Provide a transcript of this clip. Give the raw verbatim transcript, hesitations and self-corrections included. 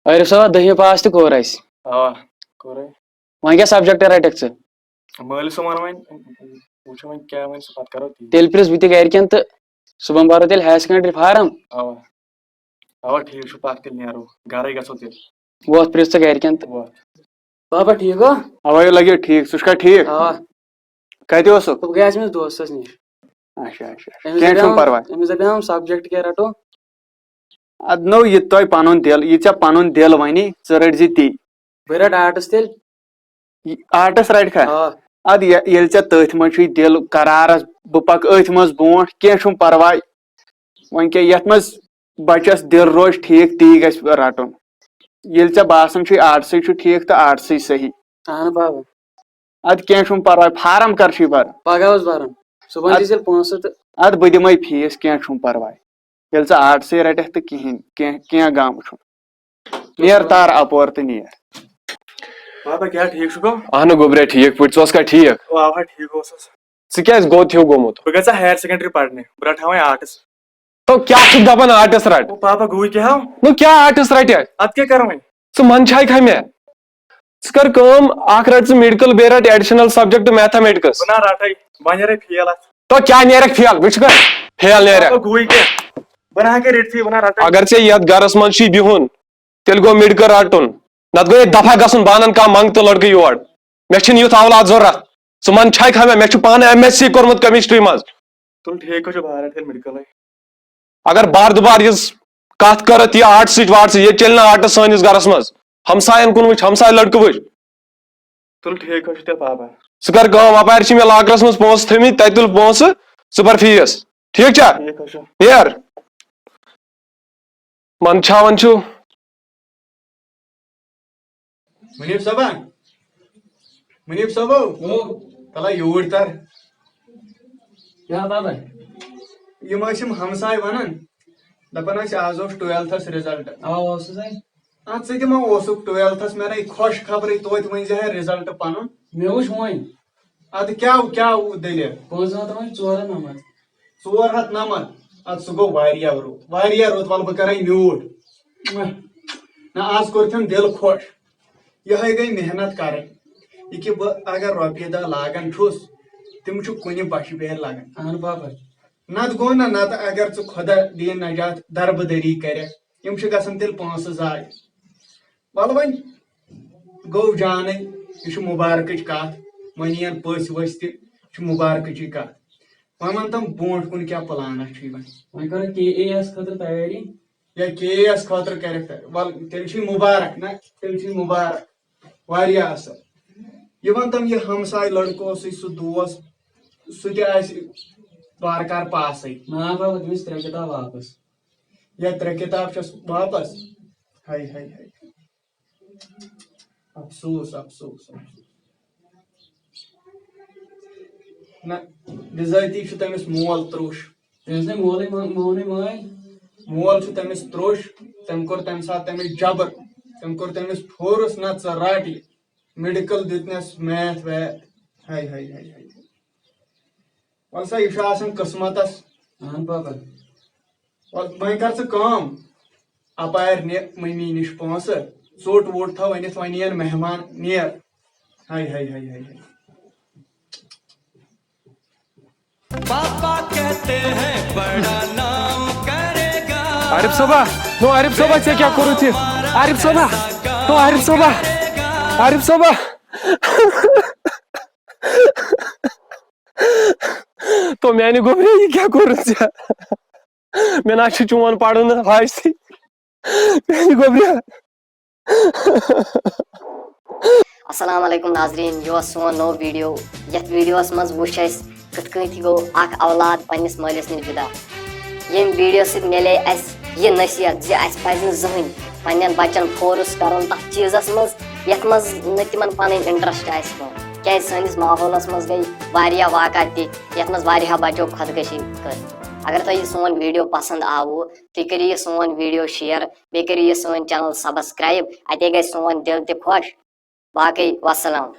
عارف صٲبا، دٔہمہِ پاس تہِ کوٚر اَسہِ۔ اَوا، کوٚرُے۔ وۄنۍ کیٛاہ subject رَٹکھ ژٕ؟ مٲلۍ سُنٛد وَن وۄنۍ، وٕچھو وۄنۍ کیٛاہ وَنہِ سُہ، پَتہٕ کَرو تی۔ تیٚلہِ پرٛژھ بہٕ تہِ گَرِکٮ۪ن تہٕ صُبحن بَرو تیٚلہِ higher secondary form۔ اَوا، اَوا، ٹھیٖک چھُ، پَکھ تیٚلہِ نیرو، گَرَے گژھو تیٚلہِ۔ وۄتھ پرٛژھ ژٕ گَرِکٮ۪ن تہٕ۔ وۄتھ۔ بابا، ٹھیٖک گوٚو؟ اَوا، یہِ لَگہِ ٹھیٖک، ژٕ چھُکھا ٹھیٖک؟ اَوا۔ کَتہِ اوسُکھ؟ بہٕ گٔیاس أمِس دوستَس نِش۔ اچھا، اچھا، اچھا۔ أمِس کینٛہہ چھُنہٕ دَپیٛاوُم، پَرواے۔ أمِس دَپیٛاوُم subject کیٛاہ رَٹو؟ اَدٕ نوٚو یہِ تۄہہِ پَنُن دِل، یہِ ژےٚ پَنُن دِل وَنی، ژٕ رٔٹۍ زِ تی۔ بہٕ رَٹہٕ arts تیٚلہِ۔ یہِ arts رَٹکھا؟ آ۔ اَدٕ یہِ-، ییٚلہِ ژےٚ تٔتھۍ منٛز چھُے دِل قرارَس، بہٕ پَکہٕ أتھۍ منٛز برونٛٹھ، کینٛہہ چھُنہٕ پَرواے۔ وۄنۍ کیٛاہ، یَتھ منٛز بَچَس دِل روزِ ٹھیٖک، تی گژھِ رَٹُن۔ ییٚلہِ ژےٚ باسان چھُے arts چھُ ٹھیٖک تہٕ arts صحیح۔ اَہَن بابا۔ اَدٕ کینٛہہ چھُنہٕ پَرواے، form کر چھُے بَرُن؟ پگاہ اوس بَرُن، صُبحن اَدٕ دِژ ییٚلہِ پونٛسہٕ تہٕ۔ اَدٕ بہٕ دِمَے fees، کینٛہہ چھُنہٕ پَرواے۔ ییٚلہِ ژٕ arts رَٹکھ تہٕ کِہیٖنۍ، کینٛہہ، کینٛہہ غم چھُنہٕ۔ نیر تار اَپور تہٕ نیر۔ بابا، کیٛاہ ٹھیٖک چھُکھا؟ اَہنُو گوٚبریا، ٹھیٖک پٲٹھۍ، ژٕ اوسکھا ٹھیٖک؟ اَوا، اَوا، ٹھیٖک اوسُس۔ ژٕ کیٛازِ گوٚد ہیوٗ گوٚمُت؟ بہٕ گژھٕ ہا higher secondary پَرنہِ، بہٕ رَٹہٕ ہا وۄنۍ arts۔ تو کیٛاہ چھُکھ دَپان arts رَٹ؟ او بابا، گوٚو کیٛاہ ہو؟ نو کیٛاہ arts رَٹہِ؟ اَدٕ کیٛاہ کَرٕ وۄنۍ؟ ژٕ منٛدچھایکھا مےٚ؟ ژٕ کر کٲم، اکھ رٹ ژٕ medical، بیٚیہِ رٹ additional subject mathematics۔ بہٕ نا رٹے، وۄنۍ نیرے fail اتھ۔ تو کیٛاہ نیرکھ fail؟ وٕچھ کر fail نیرکھ۔ بہٕ گوٚوٕے کیٛاہ؟ بہٕ نا ہٮ۪کے رٔٹتھٕے، بہٕ نا رٹے۔ اگر ژےٚ یتھ گرس منٛز چھُے بِہُن، تیٚلہِ گوٚو medical رٹُن، نتہٕ گوٚو ییٚتہِ دفعہ گژھُن، بہٕ انن کانٛہہ منٛگتہٕ لڑکہٕ یور۔ مےٚ چھُنہٕ یُتھ اولاد ضروٗرت۔ ژٕ منٛدچھایکھا مےٚ؟ مےٚ چھُ پانہٕ M S C کوٚرمُت chemistry منٛز۔ تُل ٹھیٖک حظ چھُ، بہٕ ہا رٹہٕ تیٚلہِ medicalٕے۔ اگر بار دُبار یِژھ کتھ کٔرتھ یہِ artsٕچ وارٹسٕچ، ییٚتہِ چلہِ نہٕ arts سٲنِس گرس منٛز۔ ہمساین کُن وٕچھ، ہمساے لڑکہٕ وٕچھ۔ تُل ٹھیٖک حظ چھُ تیٚلہِ بابا۔ ژٕ کر کٲم، اپارِ چھِ مےٚ locker منٛز پونٛسہٕ تھٲمٕتۍ، تتہِ تُل پونٛسہٕ، ژٕ پر fees۔ ٹھیٖک چھا؟ ٹھیٖک حظ چھُ۔ نیر۔ منٛدچھاوان چھُ۔ مُنیٖب صٲبا، مُنیٖب صٲبو، او۔ تَلہ یوٗرۍ تَر۔ کیٛاہ دَپان؟ یِم ٲسۍ یِم ہمساے وَنان، دَپان ٲسۍ آز اوس twelfthس result۔ اَوا، اوسُس ہے۔ اَتھ سۭتۍ ما اوسُکھ twelfthس، مےٚ نَے خۄش خبرٕے، توتہِ ؤنۍ زِ ہے result پَنُن۔ مےٚ وٕچھ وۄنۍ۔ اَدٕ کیٛاہ، کیٛاہ دٔلیٖل؟ پانٛژھ ہَتھ وۄنۍ ژور ہَتھ نَمَتھ۔ ژور ہَتھ نَمَتھ؟ اَدٕ سُہ گوٚو واریاہ رُت، واریاہ رُت، وَلہٕ بہٕ کَرَے میوٗٹھ۔ نہ، آز کوٚر تٔمۍ دِل خۄش۔ یِہوٚے گٔے محنت کَرٕنۍ۔ یہِ کہِ بہٕ اگر رۄپیہِ دَہ لاگان چھُس، تِم چھِ کُنہِ بَچھِ بیرِ لَگان۔ اَہَن بابا۔ نَتہٕ گوٚو نہ، نَتہٕ اگر ژٕ خۄدا دِیِن نجات دربٕدٔری کَرٮ۪کھ، یِم چھِ گژھان تیٚلہِ پونٛسہٕ ضایع۔ وَلہٕ وۄنۍ گوٚو جانٕے، یہِ چھُ مُبارکٕچ کَتھ، وۄنۍ یِن پٔژھۍ ؤژھۍ تہِ، چھُ مُبارکٕچی کَتھ۔ وۄنۍ وَن تَم برونٛٹھ کُن کیٛاہ پٕلانہ چھُے وۄنۍ؟ وۄنۍ کَرو کے اے ایس خٲطرٕ تیٲری۔ یا کے اے ایس خٲطرٕ کَرٮ۪کھ تیٲری، وَلہٕ تیٚلہِ چھُے مُبارک، نہ تیٚلہِ چھُے مُبارک، واریاہ اَصٕل۔ یہِ وَن تَم، یہِ ہمساے لٔڑکہٕ اوسُے سُہ دوس، سُہ تہِ آسہِ وارٕ کارٕ پاسٕے۔ نہ بابا، تٔمِس ترٛےٚ کِتاب واپَس۔ یا ترٛےٚ کِتاب چھَس واپَس۔ ہاے، ہاے، ہاے۔ افسوس، افسوس، افسوس۔ نہ، بِذٲتی چھُ تٔمِس مول تروٚش۔ تٔمِس نے مولٕے مون-، مونٕے مٲے۔ مول چھُ تٔمِس تروٚش، تٔمۍ کوٚر تَمہِ ساتہٕ تٔمِس جبر، تٔمۍ کوٚر تٔمِس force، نہ ژٕ رَٹ یہِ۔ Medical دیُتنَس math ویتھ۔ ہاے، ہاے، ہاے، ہاے۔ وَلہٕ سا، یہِ چھُ آسان قٕسمَتَس۔ اَہَن بابا۔ وَلہٕ وۄنۍ کر ژٕ کٲم، اَپارِ نہِ مٔمی نِش پونٛسہٕ، ژوٚٹ ووٚٹ تھاو أنِتھ، وۄنۍ یِن مہمان، نیر۔ ہاے، ہاے، ہاے، ہاے، ہاے۔ पापा कहते हैं बड़ा नाम करेगा। عارف صٲبا، نو عارف صٲبا، ژےٚ کیٛاہ کوٚرُتھ یہِ؟ عارف صٲبا، نو عارف صٲبا، عارف صٲبا۔ تو میانہِ گوٚبریا، یہِ کیٛاہ کوٚرُتھ ژےٚ؟ مےٚ نہ چھُ چون پرُن حاجتٕے۔ میانہِ گوٚبریا۔ السلام علیکم ناظرین، یہِ اوس سون نوٚو video۔ یتھ videoس منٛز وُچھ اسہِ کِتھ کٔنۍ تہِ گوٚو اکھ اولاد پننِس مٲلِس نِش جدا۔ ییٚمہِ video سۭتۍ میلے اسہِ یہِ نصیحت زِ اسہِ پزِ نہٕ زٕہٕنۍ پننٮ۪ن بچن force کرُن تتھ چیٖزس منٛز یتھ منٛز نہٕ تِمن پنٕنۍ interest آسہِ کینٛہہ، کیازِ سٲنِس ماحولس منٛز گٔے واریاہ واقعہ تہِ یتھ منٛز واریاہو بچو خودکشی کٔر۔ اگر تۄہہِ یہِ سون video پسند آوٕ، تُہۍ کٔرِو یہِ سون video share، بیٚیہِ کٔرِو یہِ سٲنۍ channel subscribe، اتے گژھِ سون دِل تہِ خۄش۔ باقٕے وسلام۔